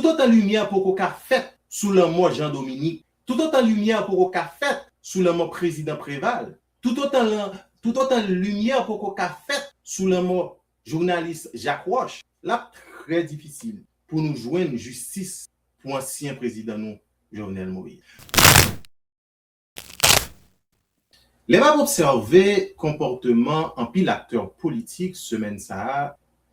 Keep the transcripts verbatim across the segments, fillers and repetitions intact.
Toutotan limyè poko ka fèt sou lanmò Jean Dominique, toutotan limyè poko ka fèt sou lanmò prezidan Préval, toutotan, toutotan limyè poko ka fèt sou lanmò jounalis Jacques Roche, l ap trè difisil pou nou jwenn jistis pou ansyen prezidan nou, Jovenel Moïse. Lè m ap obsève konpòteman anpil aktè politik semèn sa a,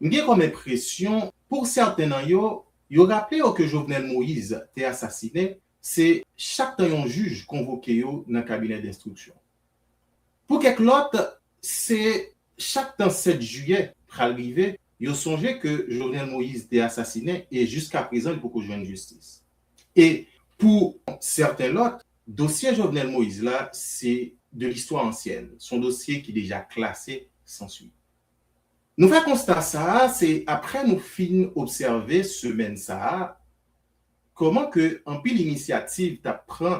m gen kòm enpresyon, pou sèten nan yo, yo raple yo ke Jovenel Moïse te asasinen, se chak tan yon jij konvoke yo nan kabinè denstriksyon. Pou kèk lòt, se chak tan sèt jiyè pral rive, yo sonje ke Jovenel Moïse te asasinen e jiskaprezan li poko jwenn jistis. E pou sèten lòt, dosye Jovenel Moïse la, se de listwa ansyèn. Se yon dosye ki deja klase san suit. Nou fè konsta sa a, se apre nou fin obsève semèn sa a, kòman ke anpil inisyativ t ap pran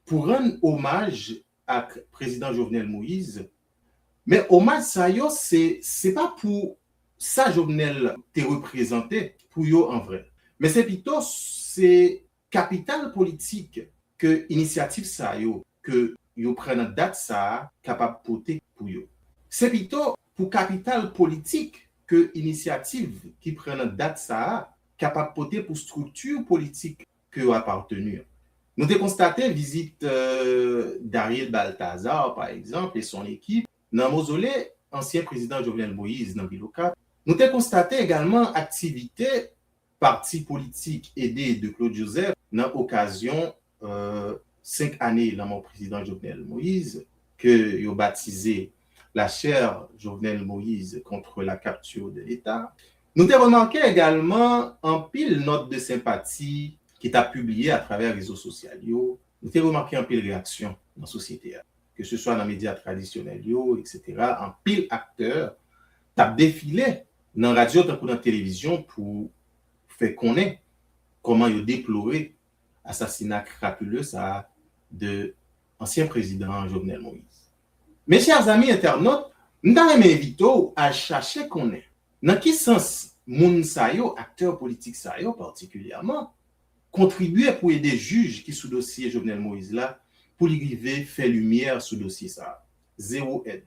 pou rann omaj ak prezidan Jovenel Moïse. Men omaj sa yo, se, se pa pou sa Jovenel te reprezante pou yo an vrè. Men se pito, se kapital politik ke inisyativ sa yo, ke yo pran nan dat sa a, kapab pote pou yo. Se pito pou kapital politik ke inisyativ ki pran nan dat sa a kapab pote pou estrikti politik ke yo apateni an. Nou te konstate vizit, euh, Dariel Balthazar, pa egzanp, e son ekip nan mozole ansyen prezidan Jovenel Moïse nan vil Okap. Nou te konstate egalman aktivite pati politik Ede de Claude Joseph nan okazyon, euh, senk ane lanmò prezidan Jovenel Moïse, ke yo batize La chaire Jovenel Moïse contre la capture de l'État. Nou te remake egalman anpil nòt de senpati ki t ap pibliye atravè rezo sosyal yo. Nou te remake anpil reyaksyon nan sosyete a, ke se swa nan medya tradisyonèl yo, etsetera. Anpil aktè t ap defile nan radyo tankou nan televizyon pou fè konnen kòman yo deplore asasina krapile sa a de ansyen prezidan Jovenel Moïse. Men, chè zanmi entènot, m ta renmen envite w al chache konnen nan ki sans moun sa yo, aktè politik sa yo patikilyèman, kontribye pou ede jij ki sou dosye Jovenel Moïse la pou li rive fè limyè sou dosye sa a. Zewo èd.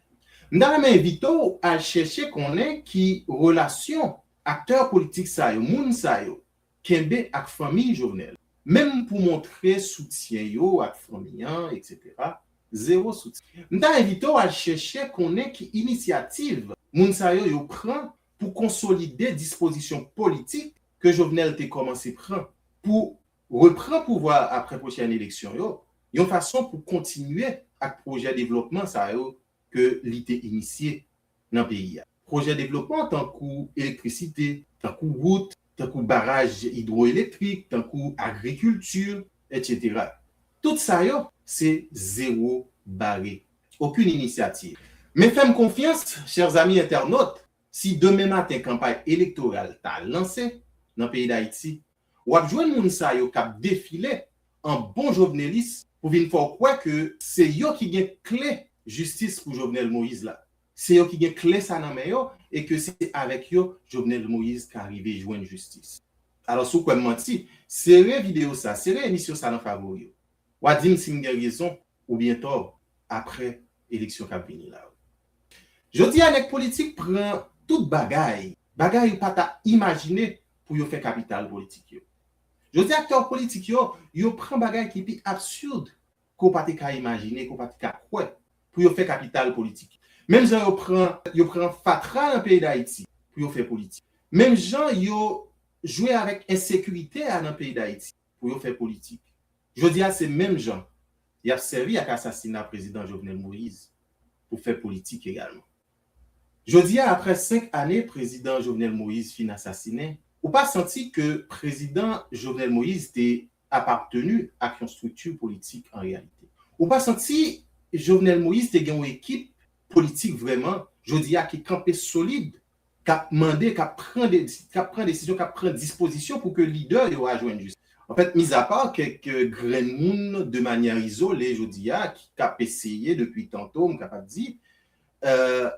M ta renmen envite w al chèche konnen ki relasyon aktè politik sa yo, moun sa yo, kenbe ak fanmi Jovenel, menm pou montre soutyen yo ak fanmi an, etsetera. Zewo soutyen. M ta envite w al chèche konnen ki inisyativ moun sa yo yo pran pou konsolide dispozisyon politik ke Jovenel te kòmanse pran pou repran pouvwa a apre pwochèn eleksyon yo, yon fason pou kontinye ak pwojè devlopman sa yo ke li te inisye nan peyi a. Pwojè devlopman tankou elektrisite, tankou wout, tankou baraj idwoelektrik, tankou agrikilti, etsetera. Tout sa yo, se zewo bare. Okenn inisyativ. Men fè m konfyans, chè zanmi entènot, si demen maten kanpay elektoral ta lanse nan peyi Dayiti, w ap jwenn moun sa yo k ap defile an bon jovenelis pou vin fè w kwè ke se yo ki gen kle jistis pou Jovenel Moïse la. Se yo ki gen kle sa nan men yo e ke se avèk yo Jovenel Moïse ka rive jwenn jistis. Alò, si w kwè m manti, sere videyo sa, sere emisyon sa nan favori w. W a di m si m gen rezon oubyen tò apre eleksyon k ap vini la yo. Jodi a, nèg politik pran tout bagay, bagay ou pa ta imajine pou yo fè kapital politik yo. Jodi a, aktè politik yo, yo pran bagay ki pi absid ke w pa te ka imajine, ke w pa te ka kwè, pou yo fè kapital politik. Menm jan yo pran, yo pran fatra nan peyi Dayiti pou yo fè politik. Menm jan yo jwe avèk ensekirite a nan peyi Dayiti pou yo fè politik. Jodi a, se menm jan y ap sèvi ak asasina prezidan Jovenel Moïse pou fè politik egalman. Jodi a, apre senk ane prezidan Jovenel Moïse fin asasinen, ou pa santi ke prezidan Jovenel Moïse te apateni ak yon estrikti politik an reyalite? Ou pa santi Jovenel Moïse te gen yon ekip politik vrèman, jodi a, ki kanpe solid, k ap mande, k ap pran de, k ap pran desizyon, k ap pran dispozisyon pou ke lidè yo a jwenn jistis? Anfèt, mizapa kèk grenn moun de manyè izole jodi a, ki, k ap eseye depi tanto, m kapab di, euh,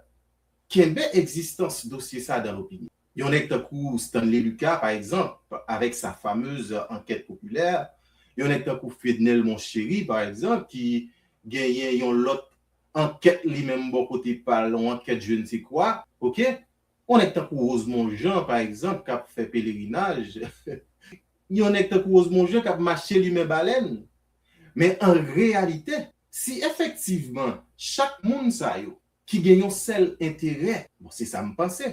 kenbe egzistans dosye sa dan lopinyon. Yon nèg tankou Stanley Lucas, pa egzanp, avèk sa fameuse enquête populaire, yon nèg tankou Fednel Monchéry, pa egzanp, ki genyen yon lòt ankèt li menm bò kote pa l, yon ankèt je ne sais quoi, oke? Yon nèg tankou Rosemond Jean, pa egzanp, k ap fè pelerinaj, yon nèg tankou Rosemond Jean k ap mache limen balèn. Men an reyalite, si efektivman chak moun sa yo ki gen yon sèl enterè, bon, se sa m panse,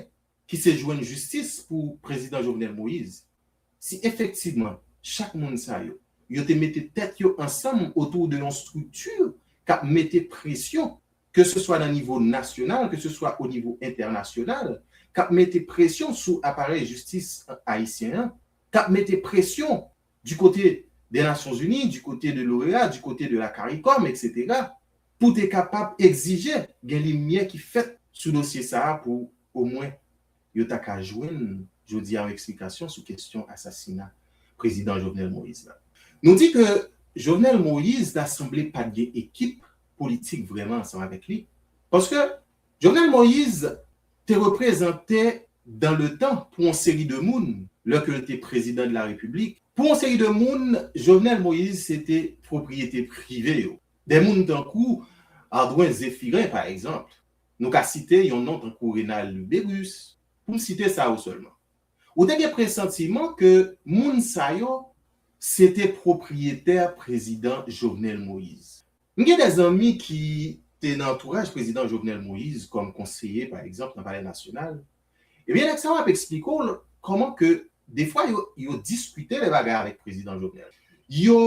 ki se jwenn jistis pou prezidan Jovenel Moïse, si efektivman chak moun sa yo, yo te mete tèt yo ansanm otou de yon estrikti k ap mete presyon, ke se swa nan nivo nasyonal, ke se swa o nivo entènasyonal, k ap mete presyon sou aparèy jistis ayisyen an, k ap mete presyon du côté des Nations Unies, du côté de l'OEA, du côté de la CARICOM, et cetera, pou te kapab egzije gen limyè ki fèt sou dosye sa a pou omwen yo ta ka jwenn jodi a yon eksplikasyon sou kesyon asasina prezidan Jovenel Moïse la. Nou di ke Jovenel Moïse ta sanble pa t gen ekip politik vrèman ansanm avèk li. Paske Jovenel Moïse te reprezante dans le temps pou yon seri de moun, lè ke l te prezidan de la Repiblik. Pou yon seri de moun, Jovenel Moïse se te pwopriyete prive yo. De moun tankou Ardouin Zéphirin, pa egzanp. Nou ka site yon non tankou Renald Lubérus, pou m site sa yo sèlman. Ou te gen presantiman ke moun sa yo se te pwopriyetè prezidan Jovenel Moïse. M gen de zanmi ki te nan antouraj prezidan Jovenel Moïse kòm konseye, pa egzanp, nan Palè Nasyonal. Ebyen, nèg sa yo ap eksplike w kòman ke defwa yo, yo diskite de bagay avèk prezidan Jovenel. Yo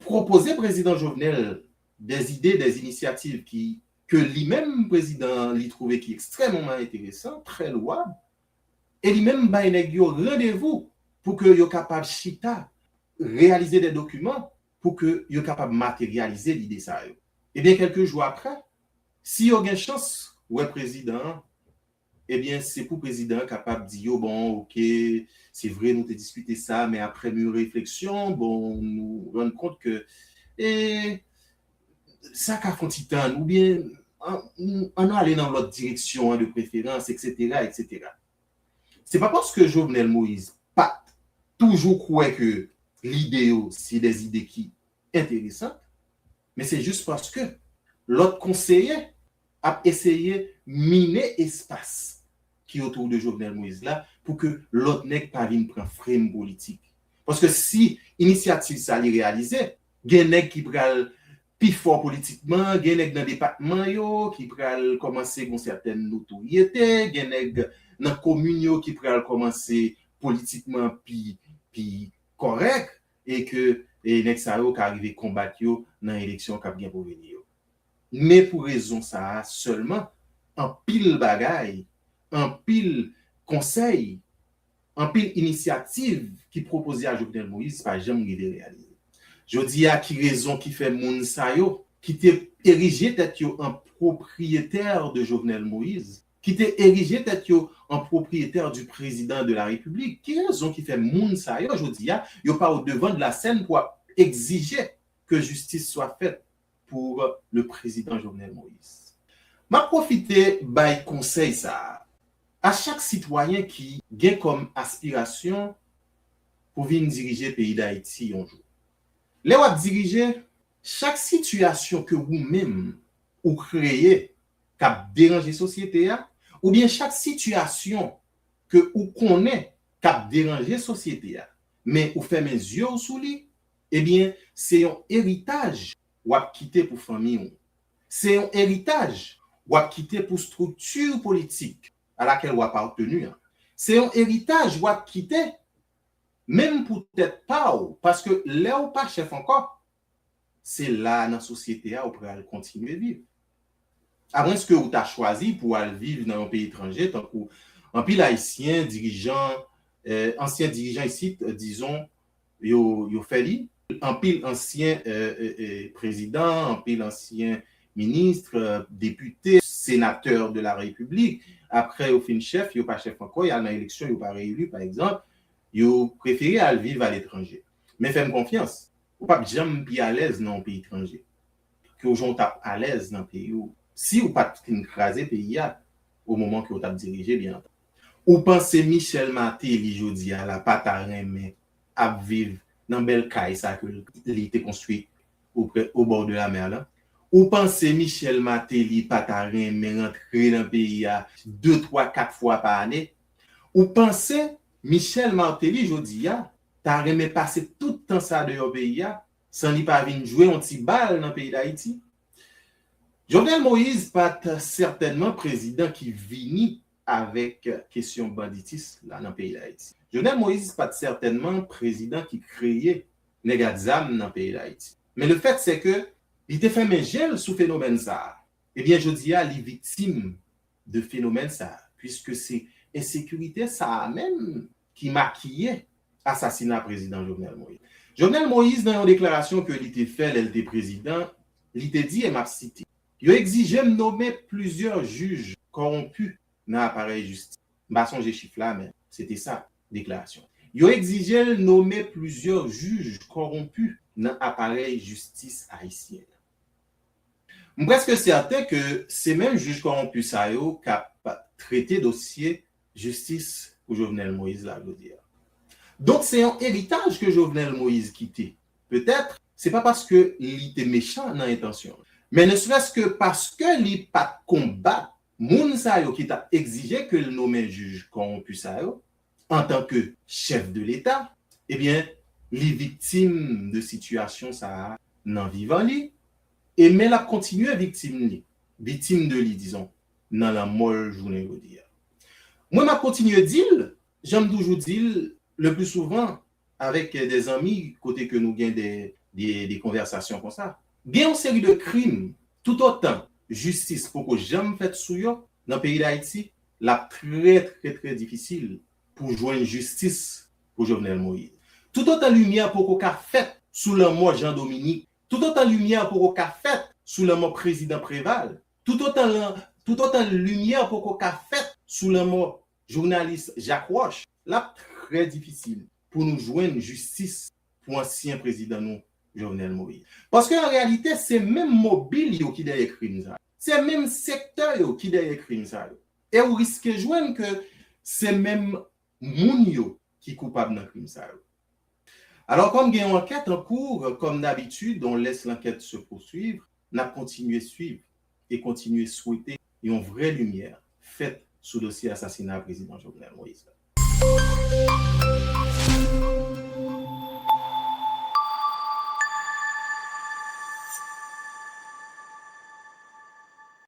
pwopoze prezidan Jovenel de zide, de inisyativ ki, ke li menm prezidan an, li twouve ki ekstrèmeman enteresan, trè lwab, e li menm bay nèg yo randevou pou ke yo kapab chita, reyalize de dokiman pou ke yo kapab materyalize lide sa yo. Ebyen, kèlke jou apre, si yo gen chans wè prezidan an, ebyen, se pou prezidan an kapab di yo, bon, oke, se vre nou te diskite sa, men apre mûre réflexion, bon, nou rann kont ke, e, sa ka fè yon ti tann, oubyen, an, ann ale nan lòt direksyon an de preferans, et cetera, et cetera. Se pa paske Jovenel Moïse pa t toujou kwè ke lide yo se de zide ki enteresan, men se jis paske lòt konseye ap eseye mine espas ki otou de Jovenel Moïse la pou ke lòt nèg pa vin pran frame politik. Paske si inisyativ sa li reyalize, gen nèg ki pral pi fò politikman, gen nèg nan depatman yo ki pral kòmanse gen yon sètèn notoryete, gen nèg nan komin yo ki pral kòmanse politikman pi, pi kòrèk, e ke, e nèg sa yo ka rive konbat yo nan eleksyon k ap gen pou vini yo. Men pou rezon sa a sèlman, anpil bagay, anpil konsèy, anpil inisyativ ki pwopoze a Jovenel Moïse pa janm rive reyalize. Jodi a, ki rezon ki fè moun sa yo ki te erije tèt yo an pwopriyetè de Jovenel Moïse, ki te erije tèt yo an pwopriyetè du président de la République, ki rezon ki fè moun sa yo, jodi a, yo pa au devant de la scène pou ap egzije ke jistis swa fèt pour le président Jovenel Moïse? M ap pwofite bay konsèy sa a, a chak sitwayen ki gen kòm aspirasyon pou vin dirije peyi Dayiti yon jou. Lè w ap dirije, chak sitiyasyon ke ou menm ou kreye k ap deranje sosyete a, oubyen chak sitiyasyon ke ou konnen k ap deranje sosyete a, men ou fèmen zye w sou li, ebyen, se yon eritaj w ap kite pou fanmi w. Se yon eritaj w ap kite pou estrikti politik a lakèl w aparteni an. Se yon eritaj w ap kite menm pou tèt pa w, paske lè w pa chèf ankò, se la nan sosyete a ou pral kontinye viv. Amwenske ou ta chwazi pou al viv nan yon peyi etranje, tankou anpil Ayisyen, dirijan, eh, ansyen dirijan isit, eh, dizon, yo, yo fè li. Anpil ansyen, eh, eh, eh, prezidan, anpil ansyen minis, eh, depite, senatè de la Repiblik, apre yo fin chèf, yo pa chèf ankò, y al nan eleksyon, yo pa reyeli, pa egzanp, yo prefere al viv aletranje. Men fè m konfyans, ou p ap janm pi alèz nan yon peyi etranje ke w jan w t ap alèz nan peyi w, si w pa t fin kraze peyi a o moman ke w t ap dirije, byen antandi. Ou panse Michel Martelly jodi a la pa ta renmen ap viv nan bèl kay sa ke li te konstwi au bord de la mer la? Ou panse Michel Martelly pa ta renmen rantre nan peyi a de, twa, kat fwa pa ane? Ou panse Michel Martelly jodi a ta renmen pase tout tan sa deyò peyi a san li pa vin jwe yon ti bal nan peyi Dayiti? Jovenel Moïse pa t sètènman prezidan ki vini avèk kesyon banditis la nan peyi Dayiti. Jovenel Moïse pa t sètènman prezidan ki kreye nèg ak zam nan peyi Dayiti. Men le fèt se ke li te fèmen je l sou fenomèn sa a. Ebyen, jodi a, li viktim de fenomèn sa a, puiske se ensekirite sa a menm ki makiye asasina prezidan Jovenel Moïse. Jovenel Moïse, nan yon deklarasyon ke li te fè lè l te prezidan, li te di, e m ap site, yo egzije m nonmen plizyè jij kòwonpi nan aparèy jistis. M pa sonje chif la, men se te sa deklarasyon. Yo egzije l nonmen plizyè jij kòwonpi nan aparèy jistis ayisyen. M prèske sèten ke se menm jij kòwonpi sa yo k ap trete dosye jistis pou Jovenel Moïse la jodi a. Donk, se yon eritaj ke Jovenel Moïse kite. Petèt, se pa paske li te mechan nan entansyon l, men ne serait-ce que paske li pa t konbat moun sa yo ki t ap egzije ke l nonmen jij kòwonpi sa yo, antanke chèf de Leta, ebyen, li viktim de sitiyasyon sa a nan vivan li, e men l ap kontinye viktim li, viktim de li, dizon, nan lanmò l jounen jodi a. Mwen, m ap kontinye di l, jan m toujou di l, le plus souvent, avèk de zanmi, kote ke nou gen de, de, de konvèsasyon konsa. Gen yon seri de krim, toutotan jistis poko janm fèt sou yo, nan peyi Dayiti, l ap trè, trè, trè difisil pou jwenn jistis pou Jovenel Moïse. Toutotan limyè poko ka fèt sou lanmò Jean Dominique, toutotan limyè poko ka fèt sou lanmò prezidan Préval, toutotan, toutotan limyè poko ka fèt sou lanmò jounalis Jacques Roche, l ap trè difisil pou nou jwenn jistis pou ansyen prezidan nou, Jovenel Moïse. Paske an reyalite, se menm mobil yo ki dèyè krim sa yo. Se menm sektè yo ki dèyè krim sa yo. E ou riske jwenn ke se menm moun yo ki koupab nan krim sa yo. Alò, kòm gen yon ankèt an kou, comme d'habitude, on laisse l'enquête se poursuivre, n ap kontinye swiv e kontinye swete yon vrè limyè fèt sou dosye asasina prezidan Jovenel Moïse la.